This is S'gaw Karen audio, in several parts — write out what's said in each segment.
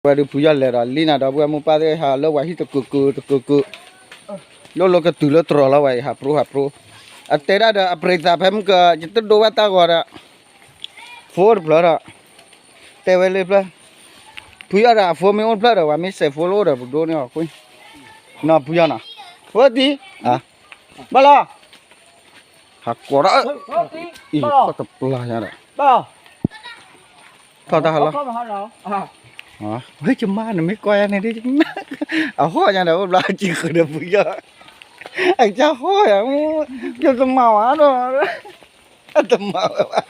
ဝဲဒုးဖုယီၢ်လဲၤဒီးလံနၤဒီပုၢ်ဝဲၢ်မိၢ်ပၢ်သ့ၣ် ဟးလၢဝဲဟံၣ်တကုာ်ကုာ်တကုာ်ကုာ်, လိၣ်လိၣ်ကတုၤလၢတြီၤလီၤဝဲအံၤ ဟးပြိဟးပြိ, အတဲဒၣ်ဒီးအပြံသးဖဲမုၢ်က ယတဒိဝဲတၢ်ဂီၤဒီး ဖိတဖျၢၣ်ဒီး တဲဝဲလၢဖျၢၣ်, ဖုယီၢ်ဒီးအဖိမ့ၢ်အိၣ်တဖျၢၣ်ဒီး ပှၤမ့ၢ်စဲးဖိလၢအိၣ်ဒီးပဒိန့ၢ်အီၤကွံာ်, နီၢ်ဖုယီၢ်နီၤ, ဖိတံၢ်, ဘၣ်လီၤ, ဟးကိးဒီး, အံၤ ကီၢ်တပျၢ်ညါဒီး ထီၣ်တၢ်ဟးလီၤ, ဝဲယမါနမ့ၢ်ကွၢ်ယၤန့ၣ်ဒ် အဟီၣ်ညါဒီး အိၣ်ဘျီကံၤဃုာ်ဒီးဖုယီၢ်, အကစၢ်ဟီၣ်ယၤ, ယတမၤဝဲဒီး, အတမၤဝဲဘၣ်,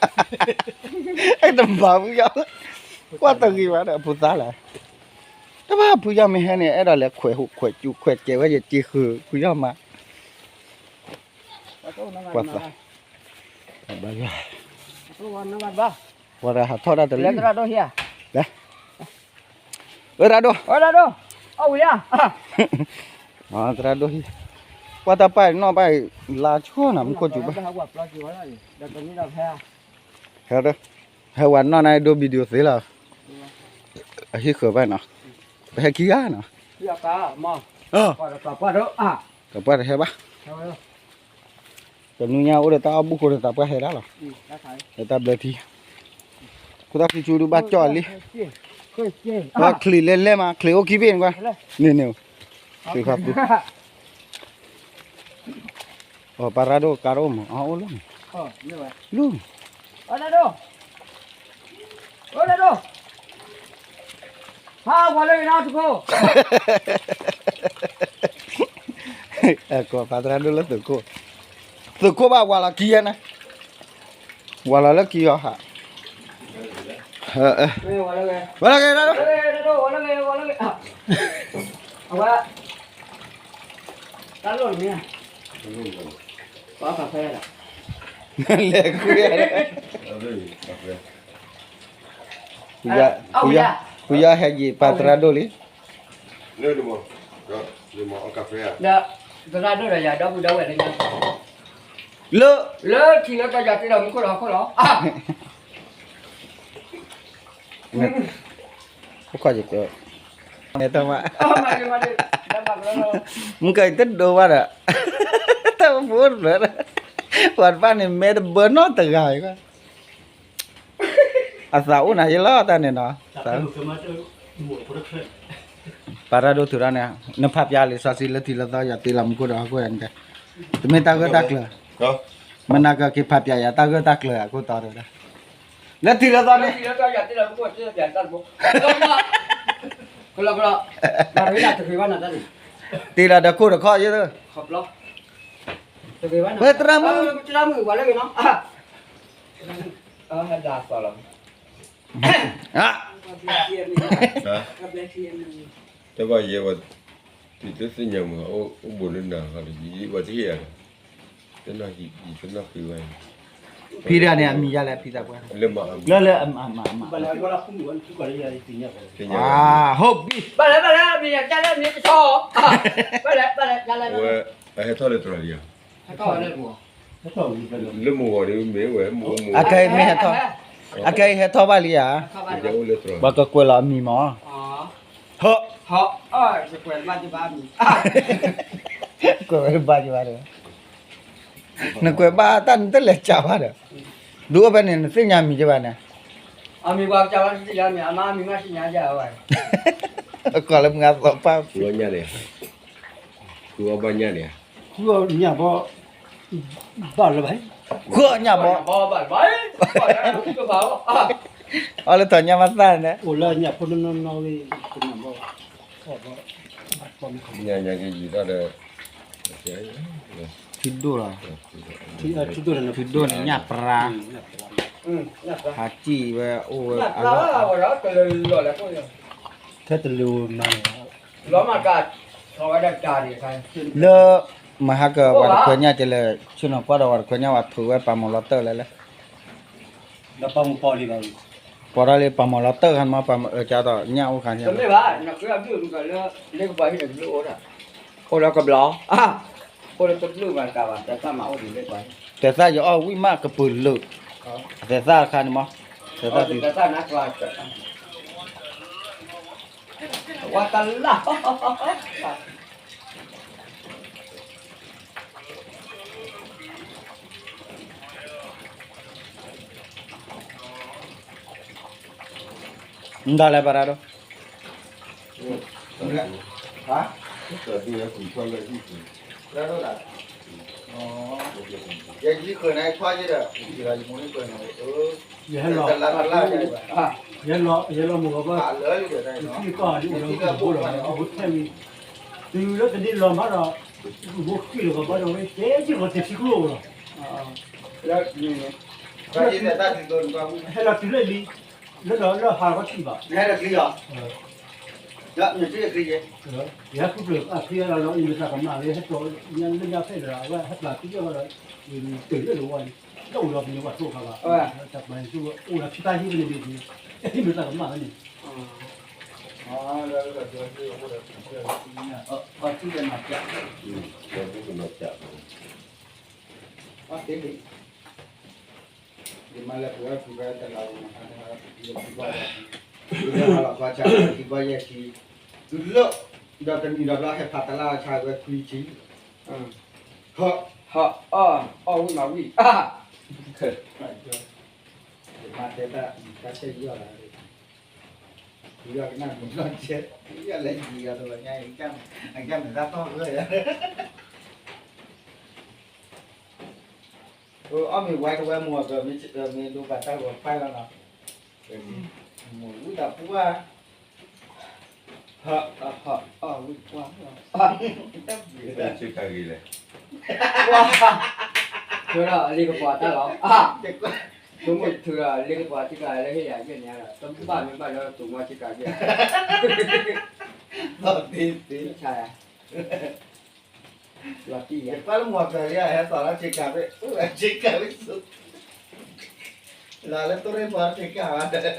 အတမၤဖုယီၢ်, ကွၢ်တဂ့ၤဘၣ်ဒီး အဖိသၣ်လဲၣ်, တဘၣ်ဖုယီၢ်မ့ၢ်ဟဲန့ၣ် အဲၣ်ဒိးလဲၤခွဲးဟူးခွဲးစူးခွဲးကဲးဝဲယကံၤဃုာ် ဖုယီၢ်မါ ကွၢ်သး, ဘၣ်ယွၤ, ပှၤတဟးထီၣ်ဒၣ်တလံ, သရၣ်ဒိၣ်, သရၣ်ဒိၣ်ဟံၣ်, ကွၢ်တၢ်ပၢ်နီၢ်ဘၣ်အံၤ လါဆိၣ်နၤ မူခိၣ်စူၤဘၣ်, ဟဲဝဲနီၢ်နၤဒိ video သ့လီၤ, အဟံၣ်ဃၢၤဘၣ်နီၤ, ပဟဲခံဂၤနီၤ, တပှၢ်တဟဲဘၣ် တနွံညါအိၣ်ဒီးတၢ်အီၣ်ဘူၣ်ဃိဒီးသးပှၢ်ဟဲဒၣ်လီၤ, ဒီးတၢ်ဘျၢထံ, ခိၣ်သၣ်ဖံဆူဒုဘၣ်ကၠီၣ်လံ, ဝဲချံးလဲၤလဲၤမး ချံးအိၣ်ခံဘ့ၣ်န့ၣ်ကွၢ်, န့ၣ်န့ၣ်, ချံးဖးပူၤ, အပၢ်ရၢ်ဒိၣ်ကါတအိၣ်မး အအိၣ်လီၤ, လူၤ, ကိးပၢ်သရၣ်ဒိၣ်လၢသုးခိၣ်, သုးခိၣ်ဘၣ်ဝၤလီၤခံယဲန့ၣ်, ဝၤလီၤလၢခံအီၤဟး, ဝဲလီၤဂ့ၤ, ဝဲလီၤဂ့ၤ, ဝဲလီၤဂ့ၤ, အဝဲ, တၢ်လိၣ်န့ၣ်မ့ၢ်, လဲၤကွံာ်, ဖုယီၢ်ဟဲယံာ်ပၢ်သရၣ်ဒိၣ်လံ, သရၣ်ဒိၣ်ဒီးယၤဒီပုၢ်ဒီဝဲၢ်လၢညါ, လၢ, လၢထံလၢကီၢ်ယၤတ့ဒီးမူခိၣ်ဒီးဟီၣ်ခိၣ်လီၤ, ဖိခွါယက, မ့ၢ်ကတဒိဘၣ်ဒီး, တၢ်ဖိတဖျၢၣ်ဒီး, ပှၤတဖၣ်န့ၣ် မဲတဘၢနီတဂၤ, အသးအိၣ်နၤယလီၤတၢ်န့ၣ်နီၤ, ပၢ်ရၢ်ဒိၣ်ထုးထီၣ်န့ၣ်, နဖးပၠးလံာ်စီဆှံလၢထံလၢသီ ယၤတ့လီၤမူခိၣ်ဒီးဟီၣ်ခိၣ်ယၤန့ၣ်, တမ့ၢ်တၢ်ဂၢၢ်တၢ်ကျၢၤ, မနၤကက့ၤဖးပၠးယၤတၢ်ဂၢၢ်တၢ်ကျၢၤအခိၣ်တီဒီး, လၢထံလၢသီန့ၣ်, တ့လီၤဒီးခိၣ်တခီယ, ဝဲသရၣ်မုၣ်, တဲဘၣ်ယဲဝဲ, တသ့ၣ်ညါမုၢ်, အိၣ်ဘူးလၢနၤဃီဒီး ယဝဲတဟ့ၣ်ယၤဒီး, တနီၣ်ဃံဝဲ, ဖံဒၣ်န့ၣ် အမံၤယါလဲၣ် ဖံသးပှၢ်, လၢလၢအမၤမၤ, ဘၣ်လဲၣ်ဘၣ်လဲၣ် အမံၤယါလဲၣ် မ့ၢ်ကဆီ, ဘၣ်လဲၣ်ဘၣ်လဲၣ် ယါလဲၣ်, အဟဲထီၣ်လၢတြီၤလံဧါ, လၢမုၢ်ဂီၤဒီးမ့ၢ်ဝဲ, အခဲအံၤမ့ၢ်ဟဲထီၣ်, အခဲအံၤဟဲထီၣ်ဘၣ်လံဧါ, ပှၤကကွဲးလီၤအမံၤမး, ဟၢ, ကွဲးဝဲတဘၣ်ကဘၣ်ဒီး, နကွဲးဘၣ်တၢ်နတလဲၤကးဘၣ်ဒီး, ဒုးအိၣ်ဖဲန့ၣ် နသ့ၣ်ညါမံၤကဘၣ်န့ၣ်, ကွၢ်လၢမုၢ်ဂၤသီပၢ်, ဃုအီၣ်ဘၣ်ညၣ်န့ၣ်, ဃုအီၣ်ညၣ်ဘီ, ဘၣ်လၢၤဘၣ်, ဃုအီၣ်ညၣ်ဘီ, အီၣ်လၢထီၣ်ညၣ်မးသၣ်န့ၣ်, အိၣ်လၢညၣ်ဖိနီၢ်နီၢ်နီၢ်ဝဲ, ညၣ်ညၣ်က့ၤယံာ်ထီၣ်ဒီး, ထံဒိၣ်လီၤ, ထံဒိၣ်န့ၣ်ညၣ်ပြါ, ဟးစံၣ်ဝဲအိၣ်ဝဲအလီၢ်, ထဲတလိၤမၤန့ၣ်, လၢမဟါကဝၤတခွဲညၣ်ကလဲၤ, ဆ့ၣ်နီၤကွၢ်ဒီးဝၤတခွဲညၣ်ဝဲထုးဝဲပာ်မီၤလီၤတၢၢ်လဲၣ်လဲၣ်, ဒီးပာ်မီၤပီၣ်လံဘၣ်, ပီၣ်ထီၣ်လံပာ်မီၤလီၤတၢၢ်ခါန့ၣ်မး, ပာ်မီၤအၢကၠါဒီးညၣ်အိၣ်ခါန့ၣ်, အိၣ်လၢကဘျီ, အိၣ်လၢတဘျုးဘၣ်တကးဘၣ်, တသၣ်မးအိၣ်ဒံးလၢပှၤ, တသၣ်ယအီၣ်ဝံၣ်မးကပုာ်လုး, တသၣ်တခါန့ၣ်မး, တသၣ်သံ, ပှၤတလၢ် မတၤလဲၣ်ပှၤတၢ်ဒိၣ်, ဟါ, ယဲယံၤဃၢၤန့ၣ် ထွါယဲဒီး ယဲလီၤ, ယဲလီၤမုၢ်ဂီၤဘၣ်, ယဲလီၤမုၢ်ဂီၤဘၣ်, ယဲလီၤမုၢ်ဂီၤဘၣ်ဒီး ယဘိထဲဝံၤ, တုၤလၢတဒ့လီၤမးဒီး ယဘိဃံလၤဂီၤဘၣ်ဒီး ဝဲတဲက့ၤဂီၤတထံကျိၣ်လီၤ, လၢ ဟဲလီၤတုၤလၢလံ, လၢလီၤလၢဟးဂီၤထံၣ်ဘၣ်, ဟဲလီၤတုၤလံ, ယဟဲဃုပျၢၤအချံအလီၤ ယမ့ၢ်သးကမၣ်လၢဟဲတီၤ လၢညါဖဲဒီး အဝဲဟဲပျၢ်ခံက့ၤဝဲဒီး တုၤလၢလီၤဝဲလံ, တအိၣ်ဒီးပန့ၣ်ပှၤထိၣ်ခါဘၣ်, တၢ်ပှၤန့ၣ်အိၣ်ဒီးဖံတၢ်ဟံၣ်ဖဲန့ၣ်ဒ်န့ၣ်, ဟဲမ့ၢ်သးကမၣ်ဝဲန့ၣ်, အီၤထံၣ်ကနီၤပျး အီၤသ့န့ၣ် ယမၤလၢပဝဲပူၤဖဲတလးဝဲမၤဟါတဟါ ပထံၣ်လၢခံဘီယဲၢ်ထံ, ပဝဲဟးလီၤကွၢ်ဆၣ်ခံဘီယဲၢ်ထံ, တုၤလၢ ဒီးတနံၤဒီးဘျီဟဲဖးတလါဆါဝဲခွံထံ, ဟီၣ်, ဟီၣ်, အီၣ်, အီၣ်ဝံၣ်မၤဝံၣ်, ယမၤတဲတၢ် တၢ်ဆဲးယီၣ်လၢ ယီၣ်ကနၣ်မုာ်လီၤကဲ, ယီၣ်လၢယံၤယၤတဘျီညါအံၤ, အကၢ်မ့ၢ်တၢ်ထီၣ်ဂၢၢ်ယၤ အီၣ်မ့ၤဝဲတဝဲမ့ၢ် မ့ၢ်ဒိပာ်တၢ်ဂီၤဖးလီၤနီၤ, မ့ၢ်ဝံသးပှၢ်, ဟး, ဟး, အီၣ်ဝံသးပှၢ်, ဆ့ကၤဂ့ၤလဲၣ်, ပှၢ်, ထုးဒီးလ့ကပှၤတၢ်လီၤ, ဆိကမိၣ်ထုးဒီးလ့ကပှၤဆ့ကၤလၢဟ့ၣ်ယၤယဲၢ်န့ၣ်ဒီး တဘၣ်မ့ၢ်ဘၣ်လၢတိၤမီဆ့ကၤယဲၢ်, လီၤတံၢ်သ့, လီၤတံၢ်ယဲၢ်, ယကွၢ်လၢမီၤကၤလံ ဟဲသီၣ်လၢဆ့ကၤဖဲ, ဆ့ကၤဖဲစိ, လၢလၢတိၢ်ရ့ၣ်မီၤဆ့ကၤဘၣ်ဒီး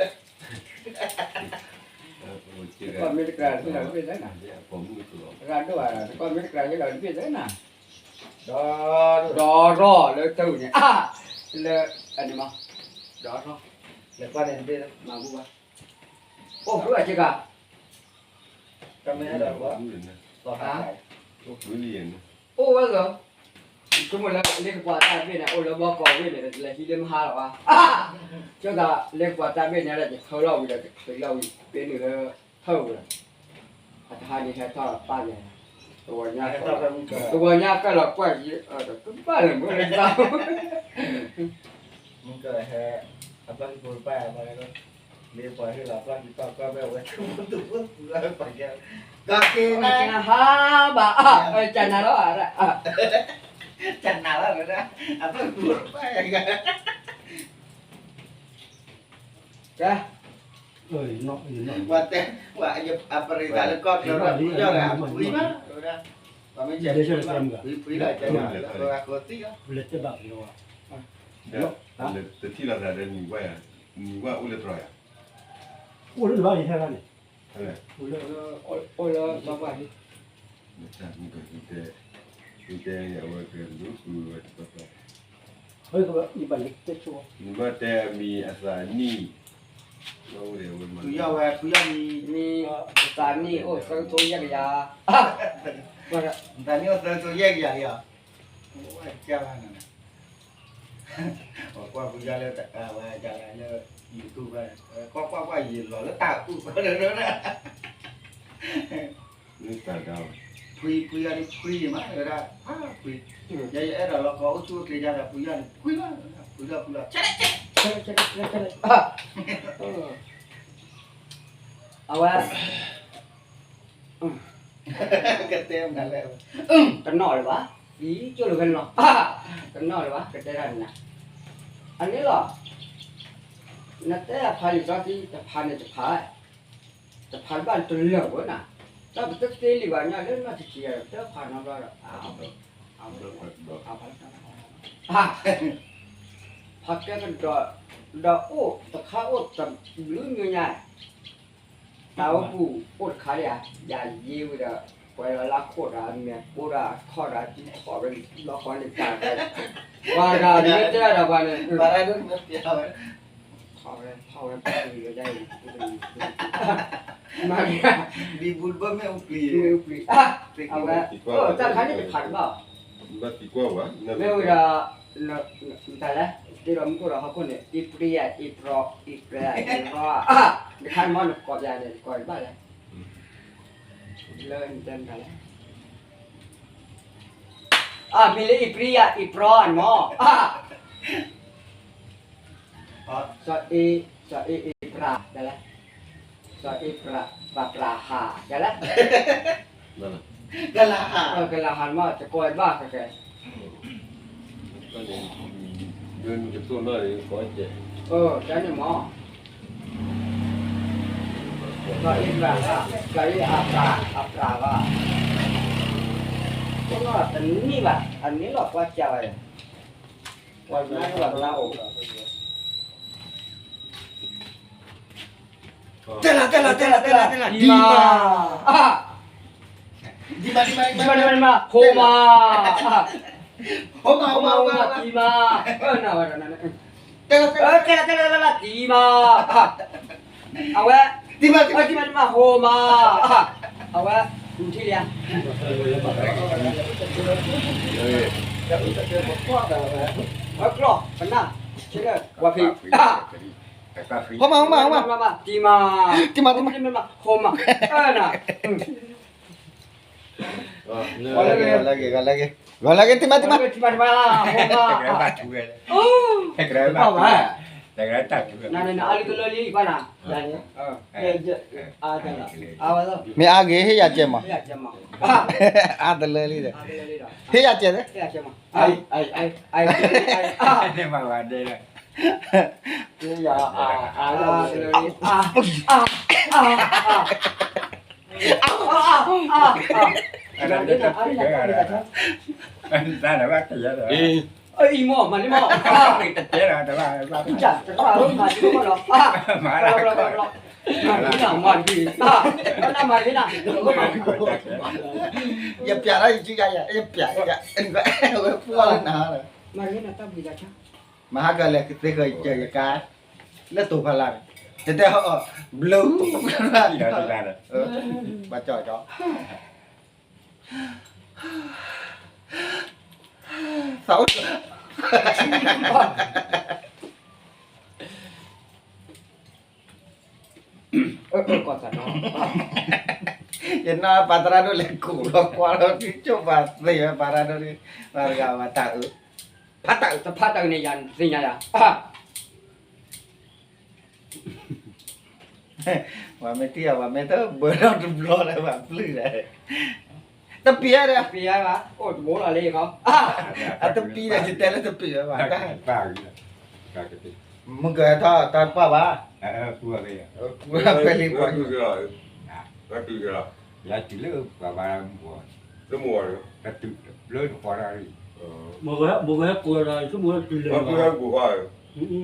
ကီၢ်မ့ၢ်တကြၢးဟ့ၣ်လီၤတဘ့ၣ်သၢနၤ, တဂၤဒိၣ်ဘၣ်ဒီး ကီၢ်မ့ၢ်တကြၢးဟ့ၣ်လီၤတဘ့ၣ်သၢနၤ, ဒီး, ဒီးထီၣ်လၢတၢ်အုၣ်န့ၣ်, လၢ, အန့ၣ်မး, ဒီးထီၣ်, လဲၤကွၢ်န့ၣ်တဘ့ၣ်မၤဘူၣ်ဘၣ်, အိၣ်ဖုအဆ့ကၤ, တမ့ၢ်ဒီး, အိၣ်ဝဲလီၤ, ဆိကမိၣ်လၢလ့ကပှၤတၢ်တဘ့ၣ်န့ၣ် အိၣ်လၢဘီကီၢ်ဝ့ၢ်န့ၣ် လဲၤဟံးလၢမဟါလီၤဘၣ်, ဆိသးလ့ကပှၤတၢ်တဘ့ၣ်န့ၣ်ဒီး ယထၢလီၤဝံၤဒီး ယချံးလီၤဝံၤ ပ့ၤနုာ်လၢ ထၢၣ်ဝံၤဒီး, အတဟါန့ၣ်ဟဲထီၣ်ပၢ်ယၤ, တဝီညါ, တဝီညါကဲလီၤကွၢ်ယံၤ, ဒီးကဘၣ်လဲၤမုၢ်လၢတၢ် မုၢ်ကဟဲ, အပျၢ်ကံဖိတပၢ်ယၤဘၣ်, လ့ပှၤဟ့ၣ်လီၤပျၢ်ကံပၢ်ကွၢ်ဘၣ်ဝဲ ထူဖိတူဖိပူၤလၢပှၤကဲ, ကက့ၤနဟါဘၣ်, ကနၤလီၤ, ကနၤလီၤ, အပျၢ်ကံဖိတပၢ်ယၤ, ကဲ, ပှၤတဲ, ပှၤအပရံသးလၢကီၢ်ချၢဒီး ဖှံဘၣ်, ပှၤမ့ၢ်တဲ, ဖှံဖှံလီၤ, ပှၤကသံလီၤ, တထံၣ်လီၤသးဒီးနံၤဝဲ, နံၤဝဲအိၣ်လၢတြီၤယၤ, အိၣ်လၢတြီၤယၤ, အိၣ်လၢ, တဲ, တဲအဝဲကလူၤ, နဘၣ်တဲမံၤအသးနံၣ်, ဖုယီၢ်ဝဲ, ဖုယီၢ်မံၤ, မံၤအသးနံၣ်အိၣ်သၢကထိယဲၢ်ကယၤ, သးနံၣ်အိၣ်သၢကထိယဲၢ်ကယၤလံဧါ, ကၢ်ဘၣ်နၤ, ပှၤကွၢ်ဖုယီၢ်လၢတၢ်ဝဲဒၣ်လၢ YouTube ဘၣ်, ကွၢ်ကွၢ်ကွၢ်ယံာ်လီၤလၢတၢ်အူၣ်, ဖှံ, ဖှံယီၢ်န့ၣ်ဖှံယံာ်မး ဝဲဒၣ်, ဖှံ, ယဲယအဲၣ်ဒိးလီၤကီအိၣ်ဆူၣ်အိၣ်ချ့ယါဒီး ဖှံယီၢ်န့ၣ်ဖှံလီၤ, ဖှံလီၤဖှံလီၤ, အဝဲ ကတဲမနုၤလဲၣ်, တနီၣ်လၢၤဘၣ်, ဒ်ကၠိၣ်လိာ်ဖဲန့ၣ်လီၤ, တနီၣ်လၢၤဘၣ် ကတဲတၢ်န့ၣ်, အန့ၣ်လီၤ, နတဲအဖးလံာ်စီဆှံ တဖးန့ၣ်တဖး, တဖးဘၣ်တလၢာ်ဝဲနၤ, တၢ်ပတသ့လံဘၣ်ညါလၢနီၢ်တထံၣ်ယၤဒီး တဖးနီတဘျီဒီး ဖးကဲကဒီး, ဒီးအိၣ်တခါအိၣ်တဘျုးညါ, တၢ်အိၣ်ပူၤအိၣ်တခါဒံးဧါ, ယၤယ့ဝံၤဒီး ပှဲၤလီၤလၢခိၣ်ဒီး မဲာ်ပိၢ်ဒီးအခီၣ်ဒီး ထီၣ်ဝဲလီၤဃီန့ၣ်တၢ်, ပှၤဂၤမ့ၢ်တဲဒီးပှၤန့ၣ်, ထီၣ်ဝဲထီၣ်ဝဲပှၤဂၤလၢယၤအံၤ, မ့ၢ်, မ့ၢ်အူပျံၤ, အဝဲ, တၢ်ခါန့ၣ်တဖးတဘၣ်, မ့ၢ်ဝဲဒီး, တၢ်လဲၣ်, တ့ဒီးမူခိၣ်ဒီးဟီၣ်ခိၣ်န့ၣ် အ့ပြံယၤ, အ့ပြီ, အ့ပြံ, အ့ပြီ, တခါန့ၣ်မ့ၢ်နကိးပျးန့ၣ် နကိးတဘၣ်လဲၣ်, လၢနတဲမတၤလဲၣ်, အမ့ၢ်လၢအ့ပြံယၤ, အ့ပြီန့ၣ်မ့ၢ် စီၤအ့, စီၤအ့အ့ပြး, ဒ်လဲၣ်, စီၤအ့ပြး, ပြးပြးဟး, ဒ်လဲၣ်, ကလးဟး, ကလးဟးမ့ၢ် တကိးဘၣ်ကဲကဲ, ဒ်န့ၣ်မ့ၢ်, စီၤအ့ပြး, စီၤအ့အပြး, စီၤအ့အပြးဘၣ်, တန့ၢ်ဘၣ်, အန့ၣ်လီၤကွၢ်ကၢဘၣ်, ပှၤနၢ်ပှၤနၢ်အိၣ် တဲလီၤ, တဲလီၤ, တဲလီၤ, တဲလီၤ, တဲလီၤ, ဒံမါ, ဒံမါ, ဒံမါ, ဒံမါ, ဒံမါ, ဟိမါ, ဟိမါ, ဟိမါ, ဟိမါ, ဒံမါ, တဲလီၤ, တဲလီၤ, တဲလီၤ, တဲလီၤ, ဒံမါ, အဝဲ, ဒံမါ, ဒံမါ, ဒံမါ, ဒံမါ, ဟိမါ, အဝဲ, ထံၣ်လံဧါ, ဝဲကျီၢ်ပနၢ်, ဆဲလၢပှၤဖံး, ဟိမါ, ဟိမါ, ဟိမါ, ဒံမါ, ဒံမါ, ဒံမါ, ဟိမါ, န ဂီၤလၢဂ့ၤ, ဂီၤလၢဂ့ၤ, ဒံမါ, ဒံမါ, ဒံမါ, ဟိမါ, နအါလံတလၢလံဘၣ်နၤ, မ့ၢ်အါဂ့ၤ ဟ့ၣ်ယၤကဲမး, အါတလၢလံဒီး, ဟ့ၣ်ယၤကဲ, မ့ၢ်ဝဲဒဲလၢ, အံၤမ့ၢ်, မၤန့ၣ်မ့ၢ်, တၢ်တဘၣ်မၤန့ၣ်မ့ၢ်လီၤ, မၤန့ၣ်မၤတဘၣ်, ယပျးလီၤယစုယၤ, ယပျး, ဝဲပှၢ်လၢနၤ, မၤဟးကလဲၤသ့ဃၢၤယကါ, လၢတိၤဖးလၢ်န့ၣ်, တတဲဟီၣ်, ဘျုး, ဘၣ်ကၠီကၠီ, သးအိၣ်, ယနၢ်ပာ်သရၣ်ဒိၣ်လဲၤကိးလီၤကွၢ်လီၤ ကၠိၣ်ပာ်သ့ဝဲပာ်သရၣ်ဒိၣ်န့ၣ်, ဘၣ်တဂၤဘၣ်တၢ်အုး, ဖးတၢ်အုး, တဖးတၢ်အုးန့ၣ် ယၤသ့ၣ်ညါယၤ ပှၤမ့ၢ်တံၢ်အီၤ ပှၤမ့ၢ်တဘၢထီၣ်တဘျီလၢၤဘၣ်ပျုၢ်ဒီး, တပံၤဧါဒီး, တပံၤဧါဘၣ်, အိၣ်တဘိလီၤလံ, အတပံၤဒီးယတဲလၢတပံၤဝဲဘၣ်, မုၢ်ကထီၣ်တၢ်တပှၢ်ဘၣ်, ပှဲၤလံပှၤ, ယတုၤလၢပှၤဘၣ်မုၢ်, တတုၤတဘျၢတပှၢ်တၢ်လံ, မုၢ်ဂဲၤကိးဒီး ယဆိကမိၣ်ဝဲတုၤလၢ,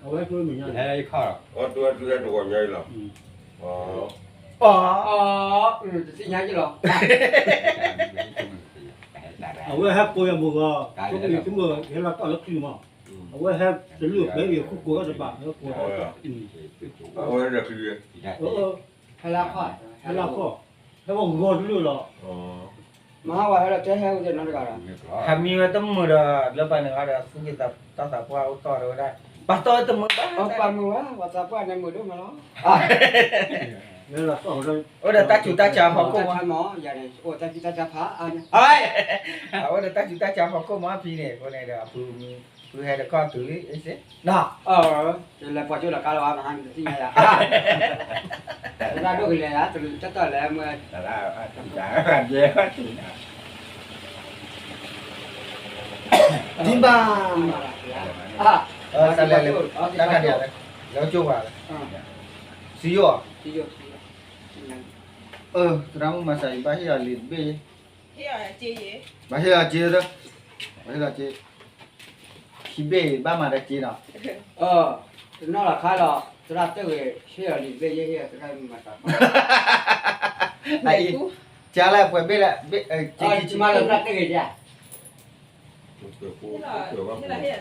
အဝဲဆိကမိၣ်ညါ, ဟဲခီလီၤ, တဝဲတုၤဟဲတဂီၤညါအံၤလီၤ, တသ့ၣ်ညါယလီၤ, အဝဲဟဲကိးယၤမုၢ်ဂီၤ, ဆိကမိၣ်ဟဲလီၤတီၢ်လၢချံမး, အဝဲဟဲတလၢာ်ဘဲအံၤ ဃုကိးထီၣ်တဘၣ်, ဟဲကိး, ဟဲလၢခီၣ်, ဟဲဝဲဂီၤတလၢာ်လီၤ, မဟါဝဲဟဲလီၤတဲဟဲဝဲနီတဂၤဒီး, ဟးမံဝဲတမုာ်ဒီး လၢပှၤန့ၣ်အီၤဒီး သူၣ်က့ၤတၢ်သးပှၢ်အိၣ်တီၢ်ဒီးဝဲဒၣ်, ပှၤတီၢ်ဝဲတမုာ်ဘၣ်, ပှၤမုာ်ဝဲ ပှၤသးပှၢ်န့ၣ်မုာ်ဒိၣ်မးလီၤ, အိၣ်ဒီးတၢ်စူၤတၢ်စှၤဟီၣ်ခိၣ်မး, အိၣ်ဒီးတၢ်စူၤတၢ်စှၤဟီၣ်ခိၣ်မးဖံန့ၣ်, အဃိန့ၣ်ဒီး အဖု, ဖုဟဲတခီၣ်တုၤလံ, လဲၤပှၤကၠိလီၤကါလီၤဘၣ် မဟါန့ၣ်တသ့ၣ်ညါယၤ, တၢ်ဒိၣ်ကလဲၤယၤ တၢ်တီၢ်လဲၤမုၢ်, ဒံးဘၣ်, တၢ်လဲၤလဲၤ, တၢ်ကဒံးလဲၤ, လဲၤကၠိပှၤလဲၤ, စံယိၣ်, သရၣ်မုၣ်မၤစၢၤအံၤ ဘၣ်ဟ့ၣ်အီၤလံာ်တဘ့ၣ်, ဘၣ်ဟ့ၣ်အီၤစ့, ဘၣ်ဟ့ၣ်အီၤစ့, ခံဘ့ၣ်ဘၣ်မၤဒီးစ့နီၤ, တနီၤလီၤခါလီၤ သရၣ်တၢၢ်ဂ့ၤ ဟ့ၣ်အီၤလံာ်တဘ့ၣ် ယဟ့ၣ်အီၤသရၣ်မၤစၢၤ, အအံၤ, ကၢ်လၢပှဲၤဘ့ၣ်လၢ, ကၢ်လၢသရၣ်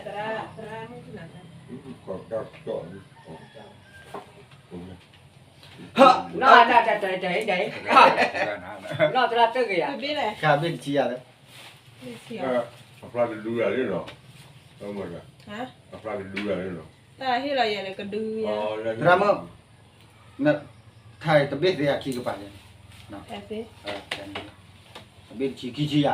တၢၢ်ဂ့ၤဧါ, သရၣ်မုၣ် နီၢ်တၢ်တၢ်တၢ်တၢ်တၢ် နီၢ်သရၣ်တၢ်က့ၤယၤ တဘ့ၣ်လဲၣ် ကဘ့ၣ်တဆံယၤလၢ အဖျါတဒူရၤလံနီၤ အဖျါတဒူရၤလံနီၤ တၢ်ဟ့ၣ်လီၤယၤန့ၣ်ကဒု သရၣ်မုၣ် ထါတဘ့ၣ်သ့အခံကပၤန့ၣ် တဘ့ၣ်တဆံခံဆံယၤ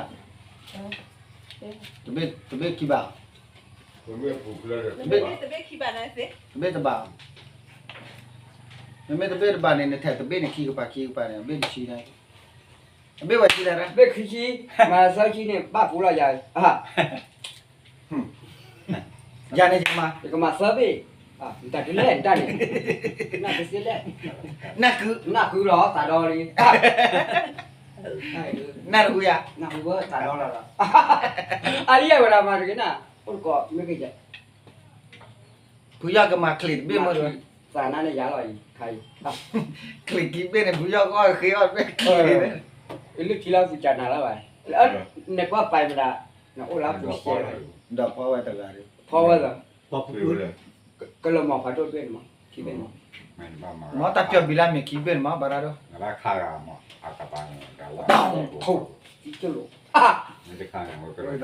တဘ့ၣ်ခံဘး တဘ့ၣ်တဘး မ့မ့ၢ်တဘ့ၣ်တဘးန့ၣ် နထဲးတဘ့ၣ်န့ၣ်ခံကပၤခံကပၤန့ၣ် တဘ့ၣ်တဆံန့ၣ် တဘ့ၣ်ဝဲဆံလဲၣ် တဘ့ၣ်ခံဆံ မၤသၢဆံန့ၣ် ဘၣ်ပူၤလီၤယၤ ယၤန့ၣ်ယကမၤ ယကမၤသၢဘ့ၣ် နတၢ်ဒ်လဲၣ်နတၢ်န့ၣ် နတသ့လဲၣ် နၢ်ကု နၢ်ကုလီၤသးဒီလံ နၢ်တဟူယၤ နၢ်ဟူဝဲသးဒီလီၤ အါလံယၤဝဲဒၣ်မၤတဂ့ၤနၤ အိၣ်တကိးမ့ၢ်ကယဲၢ် ဖုယီၢ်ကမၤချံးတဘ့ၣ်မ့ၢ် သးနါန့ၣ်ယၤလီၤအံၤ ခါအံၤ ချံးခံဘ့ၣ်န့ၣ် ဖုယီၢ်ကအီၣ်ဃ့အီၣ်တဘ့ၣ်ချံးန့ၣ် လၢခံလၢပူၤကနၤလၢဘၣ် နကွၢ်ပာ်မတၤ နအိၣ်လၢပူၤရှဲ ဒီးဖီဝဲတဂၤ ဖီဝဲလီၤ ကလၢမီၤဖးဒိၣ်တဘ့ၣ်န့ၣ်မး ခံဘ့ၣ်န့ၣ် မ့ၢ်တၢ်ပျီဘံလၢမ့ၢ်ခံဘ့ၣ်န့ၣ်မး ဘၣ်ရၣ်ဒိၣ် သရၣ်ဖိဟဲထီၣ်ကၠီၤတၢ်အီၣ်တၢ်အီလံ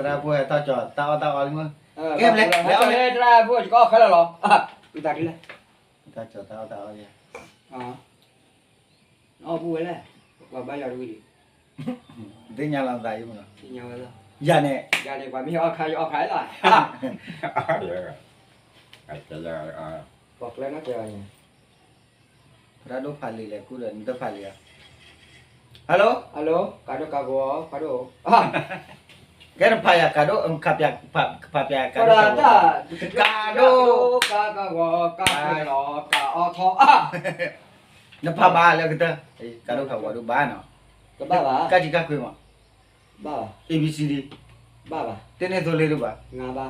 မ့ၢ် ကဲဘျဲ သရၣ်ဖိကီၢ်ခဲလၢာ်လီၤ တၢ်ကၠီၤတၢ်အီၣ်တၢ်အီလံ အီၣ်ပူၤဝဲလဲၣ် ပှၤဘါယွၤတဝံၤဒံး သ့ၣ်ညါလီၤသးအံၤမ့ၢ်နီၤ သ့ၣ်ညါဝဲလီၤ ယၤန့ၣ် ယၤန့ၣ် ပှၤမ့ၢ်အီၣ်ခါ ယအီၣ်ခါလီၤ ပှၤကျဲနီၢ်ကဲဘၣ်ယၤ သရၣ်ဒိၣ်ဖးလံာ်လဲၣ် ကူဒီးနတဖးလံာ်ဧါ hello hello ကးဒိၣ်ကးဂီၤ ကးဒိၣ် ကဲနဖးယၤကးဒိၣ် ဖးပၠး ဖးပၠးကးဒိၣ် ကးဒိၣ် ကးဂီၤ ကးဖဲလီၤ ကးအီထီ နဖးဘၣ်လၢကတၢၢ် ကးဒိၣ်ဖးဝဲဒိၣ်ဘၣ်နီၤ ကဘၣ်ဘၣ် ကးတံာ်ကးခွံမး ဘၣ်ဘၣ် A B C D ဘၣ်ဘၣ် တန့ၢ်သိလ့တဘၣ် ငါးဘၣ်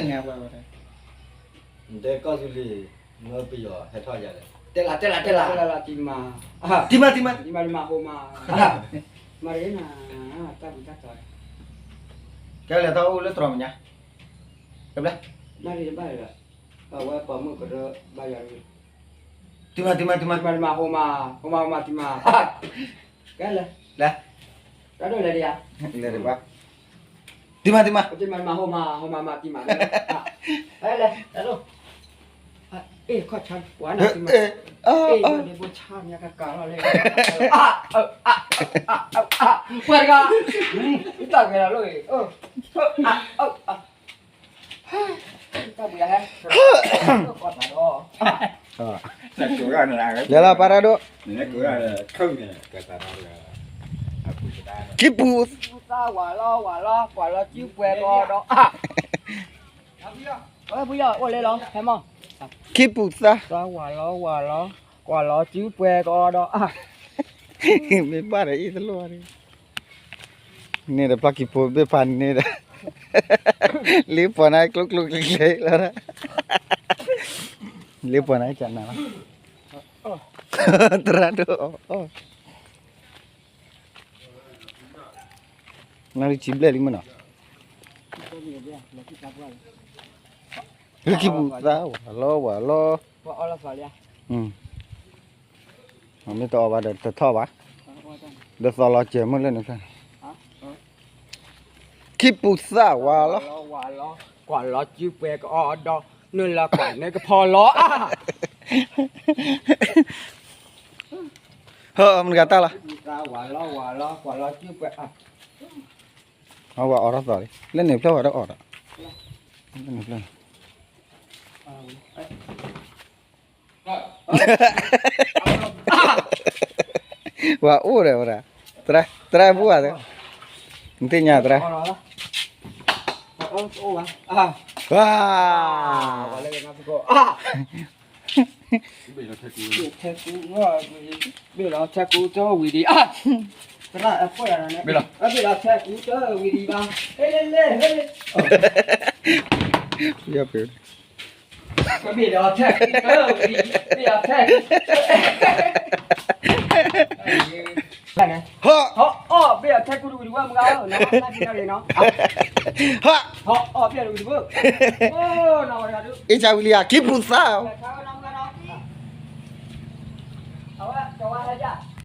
ငါးဘၣ် တဲကီၢ်သူလ့ၤ မ့ၢ်ပယီၤဟဲထီၣ်ယၤလဲၣ် တဲလၢ တဲလၢ တဲလၢ တဲလၢ တံၤမး တံၤမး တံၤမး တံၤမး တံၤမး ဟိမး မၤရ့နၤ တၢ်ပူၤတၢ်တီၤ ကဲလဲၤထီၣ်အိၣ်လၢတြီၤမဲာ်ညါ ကဘျဲ မၤရ့ဘၣ်လၢ အဝဲပိာ်မုၣ်ကရၢဘၣ်ယၤရ့ တံၤမး တံၤမး တံၤမး တံၤမး ဟိမး ဟိမး ဟိမး တံၤမး ကဲလဲၤ လဲၤ တၢ်ဒိၣ်လဲၤဒံးဧါ လဲၤဒံးဘၣ် တံၤမး တံၤမး တံၤမး တံၤမး ဟိမး ဟိမး မၤတံၤမး လဲၤ တၢ်ဒိၣ် အ့ၣ် ခီၣ်ဆါ ပှၤနၤတံၤမး အ့ၣ် ဘိဆါ မ့ၢ်ကကၤလီၤလဲၣ် ပှၤတဂၤ တၢ်ဂဲၤလီၤလိၣ်အံၤ တၢ်ဘုးယၤဟဲ ကီၢ်သးဒီး လဲၤလီၤ ပၢ်တၢ်ဒိၣ် ခံပူၤ သးဝးလီၤဝးလီၤ ကွၢ်လီၤစုပှဲၤကီးဒီး ဖုယီၢ်အိၣ်လဲလီၤ ဟဲမီၢ် ခံပူၤသး သးဝးလီၤဝးလီၤ ကွၢ်လီၤစုပှဲၤကီးဒီး မ့ၢ်ဘၣ်ဒီးအံၤတလိၣ် န့ၣ်ဒီးပျီၢ်ကံၤဖိဘ့ၣ်ဖးန့ၣ်ဒီး လ့ပှၤနၤကျိကျိကျဲကျဲလီၤ လ့ပှၤနၤကနၤလီၤ သရၣ်ဒိၣ်အီၣ် နၤလံစံဘျဲၣ်လံမ့ၢ်နီၤ လၢခံပူၤသးဝးလီၤဝးလီၤ မ့ၢ်တအီၣ်ဘၣ်ဒီးတထီၣ်ဘၣ် ဒီးသီလီၤစဲးမ့ၢ်လၢန့ၣ်ဖျၢၣ် ခံပူၤသးဝးလီၤ ကွၢ်လီၤစုပှဲၤကအီၣ်ဒီး နုာ်လီၤကွၢ်န့ၣ်ကဖီလီၤ ဟၢမနုၤဂၤတၢ်လီၤ ဝးလီၤဝးလီၤ ကွၢ်လီၤစုပှဲၤ အဝဲအီၣ်ထီၣ်သီလံ လၢန့ၣ်ဖျၢၣ်ဝဲဒၣ်အီၣ်ဒီး လၢန့ၣ်ဖျၢၣ် ဝဲအိၣ်ဒီးဝဲဒၣ် သရၣ် သရၣ်ဘူၣ်ဧါ နသ့ၣ်ညါသရၣ် ဝါ ဘ့ၣ်လီၤထဲကူတဝံၤဒံး သရၣ်အဖှဲၣ် ဘ့ၣ်လီၤထဲကူတဝံၤဒံးဘၣ် ဟဲလဲၣ်လဲၣ် ဟဲလဲၣ် ယီၢ်ပ့ၤ ဘ့ၣ်လီၤထဲကူတဝံၤဒံး ဘ့ၣ်လီၤထဲကူ ဟီၣ် ဟီၣ် ဘ့ၣ်လီၤထဲကူတဝံၤဒံးဝဲမုၢ်ဂၤဧၢ နီၢ်ဝဲဒၣ်ဖံနၤရ့ၣ်နီၤ ဟီၣ် ဟီၣ် အီၣ်ဘ့ၣ်လီၤဝံၤတဘိ အိၣ် နီၢ်ဝဲဒၣ်ဒုး အ့ၣ် ဆါဝံၤလံဧါ ခံပူၤသး နီၢ်ဝဲဒၣ် ကဝါဟဲဒၣ်